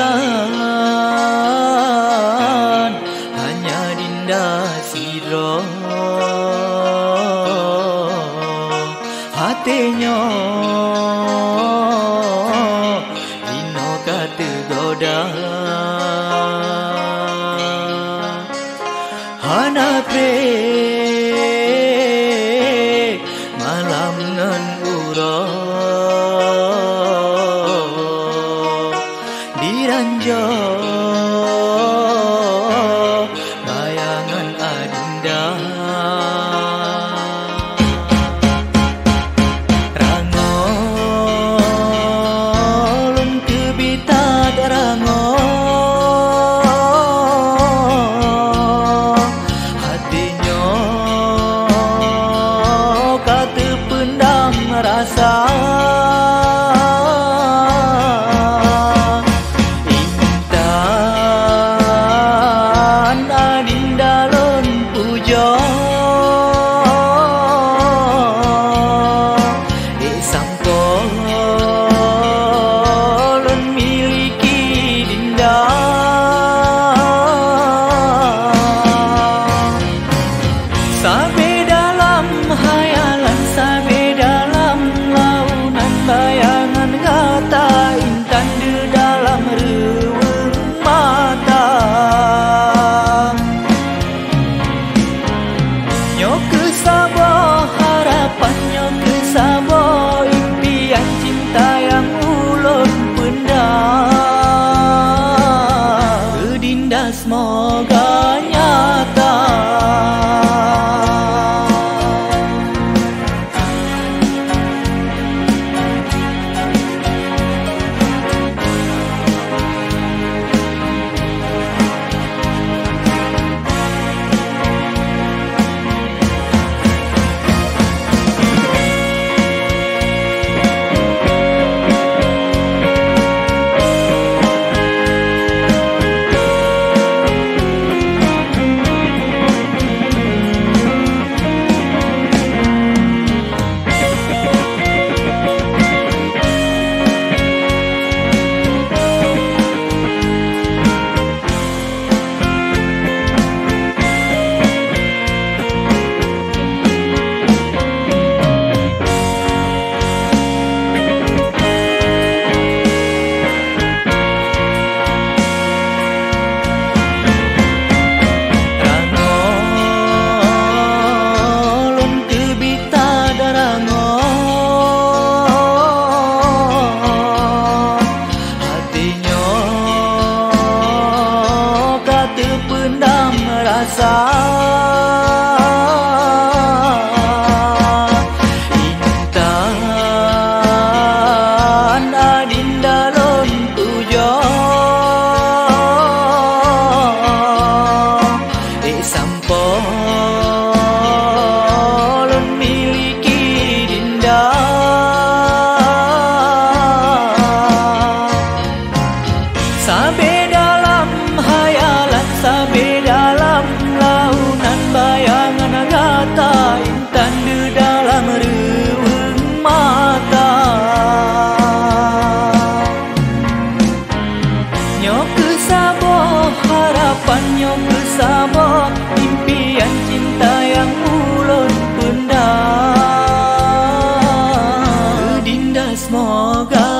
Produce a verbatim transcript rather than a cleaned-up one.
Intan, hanya dinda sidroe, até nyoe inoe ka teugoda. Hana treb malam ngon uroe, diranjô bayangan adinda. Rangoe lôn teubiet that rangoe, até nyoe ka teupeundam rasa. Intan adinda lôn pujoe, ék sampoe lôn miliki dinda. Sabe dalam hayalan, sabe dalam launan bayangan gata, intan di dalam reuweueng mata. Nyoe kheueh saboh harapan, nyoe kheueh saboh impian cinta nyang ulôn peundam. Keu dinda semoga nyata. Rangoe lôn teubiet that rangoe, até nyoe ka teupeundam rasa. Intan adinda lôn pujoe, ék sampoe lôn miliki dinda. Sabe dalam hayalan, sabe dalam launan bayangan gata, intan di dalam reuweueng mata. Nyoe kheueh saboh harapan, nyoe kheueh saboh impian cinta nyang ulôn peundam. Keu dinda semoga